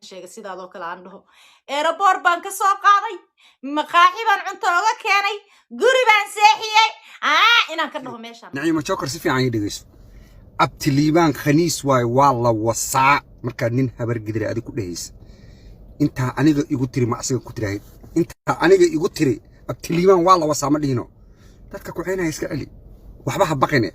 Sheega sidaadoo kale aan dhaho, airport baan ka soo qaaday, maqaaxi baan cunto oga keenay, guri baan seexiyey, inaan ka dhaho meeshaan. Naciimo Joker, si fiican ii dhegeyso. Abti Liibaan khaniis waayo, waa la wasaa. Markaad nin Habar Gidire adig ku dhehaysa, intaa aniga igu tiri ma asaga ku tirahayd? Intaa aniga igu tiri Abti Liibaan waa la wasaa ma dhihino. Dadka ku ceynaya iska celi, waxba ha baqine.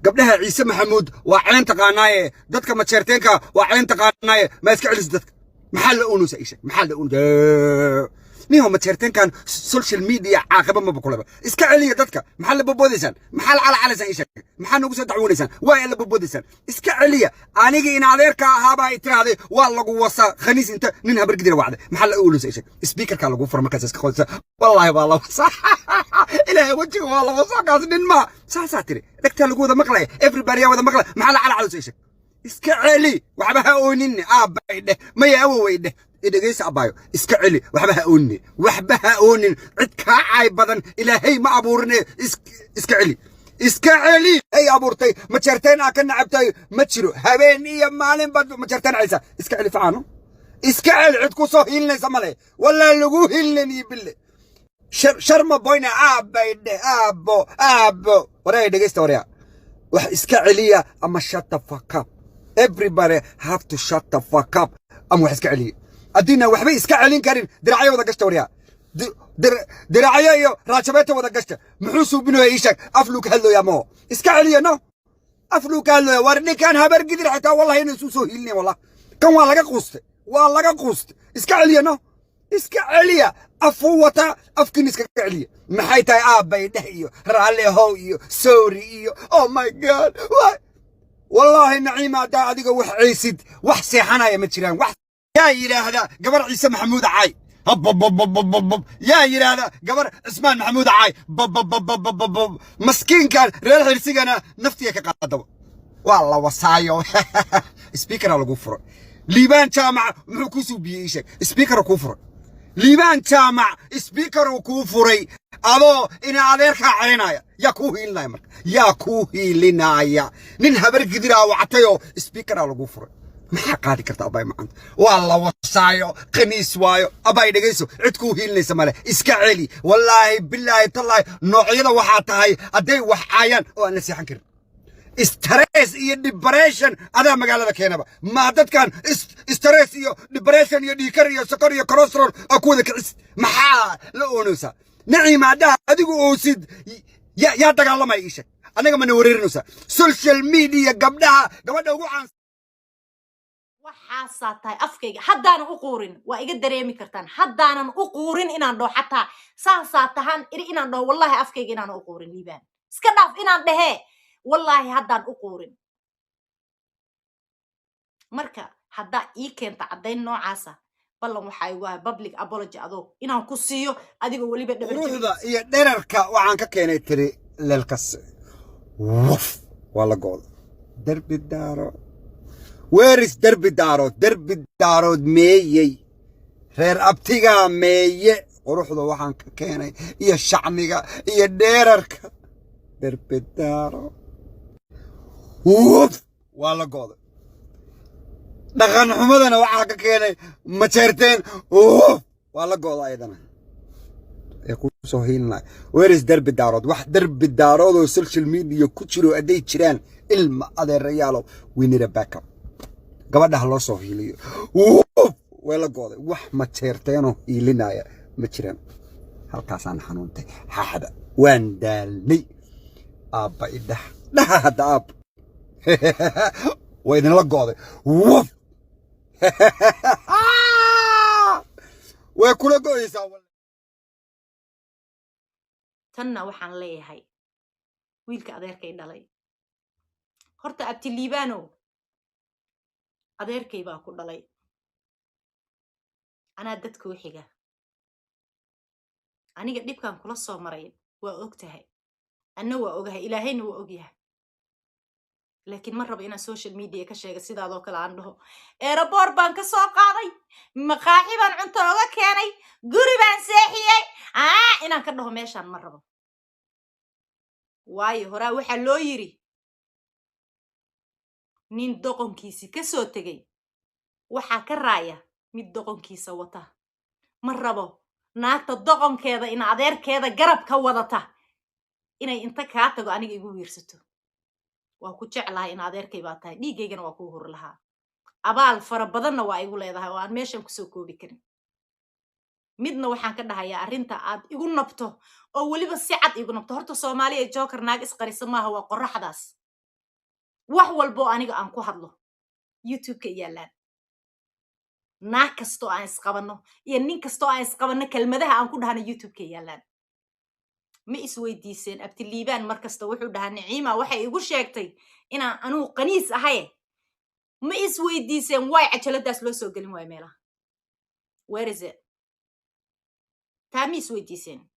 Gabdhaha Ciise Maxamuud waa ceen taqaanaaye, dadka Majeerteenka waa ceen taqaanaaye, ma iska celiso dadka? Maxaa la oonaysa? Ii sheeg, maxaa la oonaysa? Niho Majeerteenkan social media caaqiba maba kuleba. Iska celiya dadka. Maxaa la bobodaysaan? Maxaa la calacalaysaan? Ii sheeg, maxaa noogu soo dacwoonaysaan? Waa la bobodaysaan, iska celiya. Aniga in adeerka ahaabaa i tiraahday waa lagu wasaa khaniis, inta nin Habargidira wacday. Maxaa la oonaysa? Ii sheeg. Speakerkaa lagu fura markaas iska qodaysa. Wallaahi waa la wasaa, Ilaahay wejiga waa la wasaa, kaas nin ma saasaa tiri. Dhegtaa lagu wada maqlaya, everybody yaa wada maqlaya. Maxaa la calacaleysa? Ii sheeg. Iska celi, waxba ha ooninne. Aabbay dheh, maya, awoway dheh. Dhegaysa abbaayo, iska celi, waxba ha oonine, waxba ha oonin. Cid kaa caay badan Ilaahay ma abuurine. Iska celi, iska celi. Ay abuurtay Majeerteen aa ka nacabtay ma jiro. Habeen iyo maalin baad Majeerteen caysa. Iska celi facaano, iska celi. Cid ku soo hiilinaysa male, walaa lagu hiilinayn iyo bille. Sharma boyna aabbay dheh, aabbo, aabbo. Waraya, dhegaysta, waraya, wax iska celiya ama shut the fuck up. Everybody have to shut the fuck up ama wax iska celiya. Haddiina waxbay iska celin karin, diracyo wada gashta. Waryaa, diracyo iyo raajabeeta wada gashta. Muxuu suubinaya? Ii sheeg. Afluu ka hadlooyaa maho? Iska celiya. No, afluu ka hadlooya. War ninkan Habar Gidir xitaa wallahi inay isu soo hiilinayn. Wallah kan waa laga quustay, waa laga quustay. Iska celiya, no, iska celiya. Afuu wata, afkiin iskaga celiya. Maxay tahay aabbay dheh iyo raalli how iyo sorry iyo oh my God? Wallaahi Naciima, haddaa adiga wax ceysid, wax seexanaya ma jiraan. Wax yaa yidhaahda gabar Ciise Maxamuud caay, habbababababab. Yaa yidhaahda gabar Cismaan Maxamuud caay, babababababab. Maskiinkan reer Xirsigana naftiga ka qaadaba, waa la wasaayo. Speakera lagu furay. Liibaan Jaamac muxuu kuu suubiyey? Ii sheeg. Speakera kuu furay Liibaan Jaamac, speakeruu kuu furay adoo ina adeerkaa ceynaya. Yaa kuu hiilinaya marka? Yaa kuu hiilinaya? Nin Habar Gidiraa wactayoo speakeraa lagu furay. Maxaa qaadi karta, abay macanta? Waa la wasaayo, khaniis waayo. Abay, dhegayso, cid kuu hiilinaysa male, iska celi. Wallaahi, bilaahi, tallaahi, noocyada waxaa tahay hadday wax caayaan oo aan la seexan karin. Stress iyo depression adaa magaalada keenaba. Ma dadkan stress iyo depression iyo dhiikar iyo sokor iyo cholesterol aa ku wada kicis. Maxaa la oonaysaa, Naciima? Haddaa adigu oosid, yaa dagaalamaya? Ii sheeg. Annaga mana wareerinaysaa social media gabdhaha, gabadha ugu caan Waxaasaa tahay afkayga haddaanan u quurin, waa iga dareemi kartaan. Haddaanan u quurin inaan dhaho, xataa saasaa tahan iri inaan dhaho, wallahi afkayga inaanan u quurin. Liibaan iska dhaaf inaan dhehee, wallaahi haddaan u quurin. Marka haddaa ii keenta caddayn noocaasa, ballan waxaa igu ahay public apology adoo inaan ku siiyo adigoo weliba dhabar. Quruxda iyo dherarka waxaan ka keenay tiri Leelkas. Waf, waa la go'da. Derbi Daaro weeris, Derbi Daarood, Derbi Daarood meeyey, reer abtigaa meeye. Quruxda waxaan ka keenay iyo shacniga iyo dheerarka Derbi Daaro. Wuf, waa la go'day. Dhaqan xumadana waxaa ka keenay Majeerteen. Wuf, waa la go'da ayadana ee ku soo hiilinaya. Weeris Derbi Daarood? Wax Derbi Daarood oo social media ku jiro hadday jiraan, ilma adeerayaalow, we need a backup. Gabadha ha loo soo hiiliyo. Wuf, way la go'day. Wax Majeerteenoo hiilinaya ma jiraan. Halkaasaan xanuuntay xaxda, waan daalnay. Aabba idhax dhaha hadda, aabba waa idinla go'day. Wuf, way kula go'aysaa. Tanna waxaan leeyahay wiilka adeerkay dhalay. Horta abti Liibaanow, adeerkay baa ku dhalay, anaa dadkuu xiga. Aniga dhibkan kula soo maray waa og tahay, anna waa ogahay, Ilaahayna waa ogyahay. Laakiin ma rabo inaan social media ka sheega sidaadoo kale aan dhaho airport baan ka soo qaaday, maqaaxi baan cunto oga keenay, guri baan seexiyey, inaan ka dhaho meeshaan ma rabo. Waayo, horaa waxaa loo yiri nin doqonkiisi ka soo tegey waxaa ka raaya. Mid doqonkiisa wata ma rabo. Naagta doqonkeeda in adeerkeeda garab ka wadata inay inta kaa tago aniga igu wiirsato. Waa ku jeclahay, in adeerkay baa tahay, dhiiggaygana waa kuu huri lahaa, abaal fara badanna waa igu leedahay oo aan meeshan kusoo koobi karin. Midna waxaan ka dhahayaa, arrinta aad igu nabto oo weliba si cad igu nabto. Horta Soomaaliya, Joker naag isqarisa maaha, waa qoraxdaas. Wax walbo aniga aan ku hadlo YouTube-ka yaallaan. Naag kastoo aan isqabanno iyo nin kastoo aan isqabanno, kelmadaha aan ku dhahno YouTube-ka yaallaan. Ma isweydiiseen Abti Liibaan mar kasta wuxuu dhahaa, "Niciima waxay igu sheegtay inaan anugu qaniis ahaye"? Ma isweydiiseen waay cajaladaas loo soo gelin waayo meelaha? Where is it? Taa ma isweydiiseen?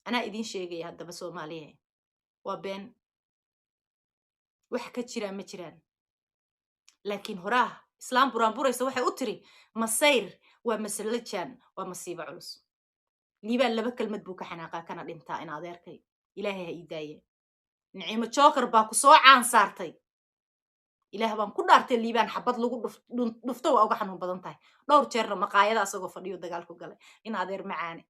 Anaa idiin sheegaya haddaba, Soomaaliya, waa been, wax ka jiraan ma jiraan. Laakiin horaah islaam buraanburaysa waxay u tiri, "Masayr waa masalajan, waa masiibo culus." Liibaan laba kelmad buu ka xanaaqaa kana dhintaa. In adeerkay, Ilaahay ha ii daaye. Niciimo Joker baa ku soo caan saartay. Ilaah baan ku dhaartay, Liibaan xabad lagu dhufto waa uga xanuun badan tahay. Dhowr jeerna maqaayada asagoo fadhiyo dagaal ku galay. In adeer macaane,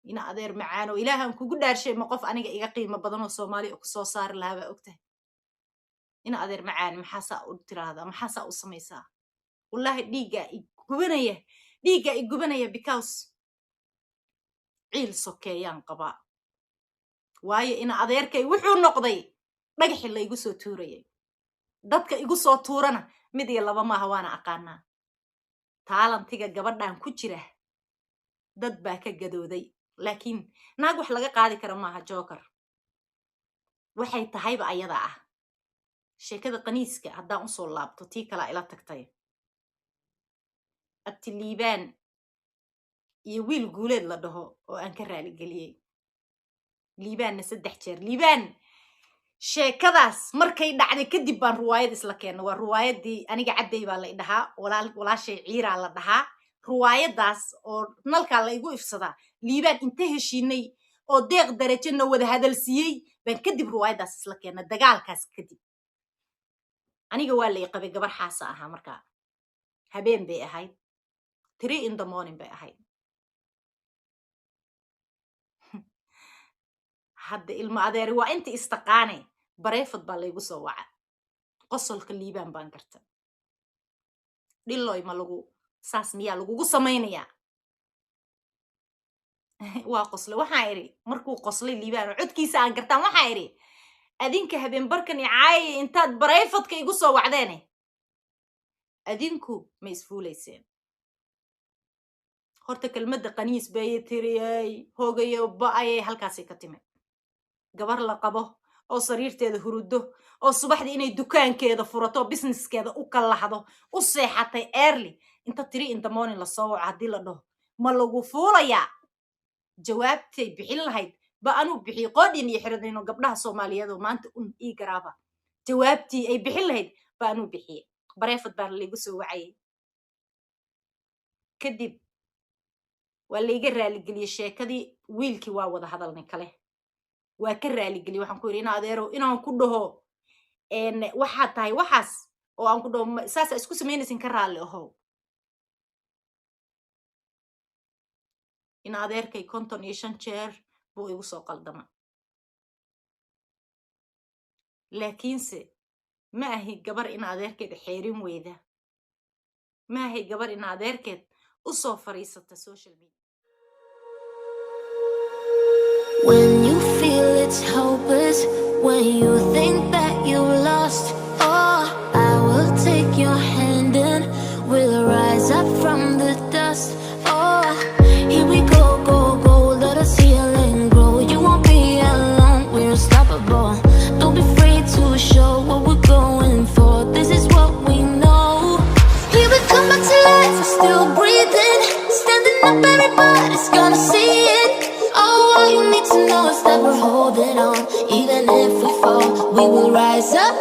in adeer macaano, Ilaahan kugu dhaarshay, ma qof aniga iga qiimo badan oo Soomaaliya ku soo saari lahaa baa ogtahay? In adeer macaane, maxaasaa u tiraahdaa? Maxaasaa u samaysaa? Wallaahi dhiiggaa i gubanaya, dhiiggaa i gubanaya, because ciil sokeeyaan qabaa. Waayo, ina adeerkay wuxuu noqday dhagaxi laygu soo tuurayay. Dadka igu soo tuurana mid iyo laba maaha, waana aqaanaa. Talent-iga gabadhan ku jira dad baa ka gadooday, laakiin naag wax laga qaadi kara maaha. Joker waxay tahayba ayada ah. Sheekada qaniiska haddaan usoo laabto, tii kalaa ila tagtay. Abti Liibaan iyo wiil Guuleed la dhaho oo aan ka raaligeliyey Liibaanna saddex jeer. Liibaan sheekadaas markay dhacday kadib baan ruwaayad isla keennay. Waa ruwaayaddii aniga Cadday baa la dhahaa, walaal walaashay Ciiraa la dhahaa. Ruwaayaddaas oo nalkaa la igu ifsadaa, Liibaan inta heshiinay oo Deeq Darajana wada hadalsiiyey baan kadib ruwaayaddaas isla keennay. Dagaalkaas kadib aniga waa la i qabay, gabar xaasa ahaa markaa. Habeen bay ahayd, 3 in the morning bay ahayd. Hadda ilmo adeeri waa inta istaqaane, private baa laygu soo waca. Qosolka Liibaan baan garta. "Dhiloy, ma lagu saas miyaa lagugu samaynayaa?" Waa qoslay. Waxaan idhi, markuu qoslay Liibaan oo codkiisa aan gartaan, waxaan idhi, "Adinka habeen barkan i caayaya intaad private-ka igu soo wacdeene, adinku ma isfuulayseen?" Horta kelmadda qaniis bay tiriyey, hoogayo ba'ayay, halkaasay ka timid. Gabar la qabo oo sariirteeda hurudo oo subaxdii inay dukaankeeda furato oo business-keeda u kallahdo u seexatay early, inta 3 in the morning lasoo waco haddii la dhaho, "Ma lagu fuulayaa?" jawaabtay bixin lahayd ba anuu bixiyey. Qoodhin iyo xiradayno gabdhaha Soomaaliyeed oo maanta un ii garaaba, jawaabtii ay bixin lahayd ba anuu bixiyey. Private baana laygu soo wacayay. Kadib waa layga raaligeliyey sheekadii. Wiilkii waa wada hadalnay kale, waa ka raaligeliyey. Waxaan ku yidhi, "In adeero, inaan ku dhaho waxaad tahay waxaas oo aan ku dhaho saasa isku samaynaysin, ka raalli ahow." In adeerkay 55 jeer buu igu soo qaldama, laakiinse ma ahi gabar in adeerkeed xeerin weyda, ma ahi gabar in adeerkeed u soo fadhiisata social media. When you feel it's hopeless, when you think that you lost, oh, I will take your hand and we'll rise up from the dust. Oh, here we go, go, go, let us heal and grow. You won't be alone, we're unstoppable. Don't be afraid to show what we're going for. This is what we know. Here we come back to life, we're still breathing. Standing up, everybody's gonna see it. Oh, all you need to know is that we're holding on. Even if we fall, we will rise up.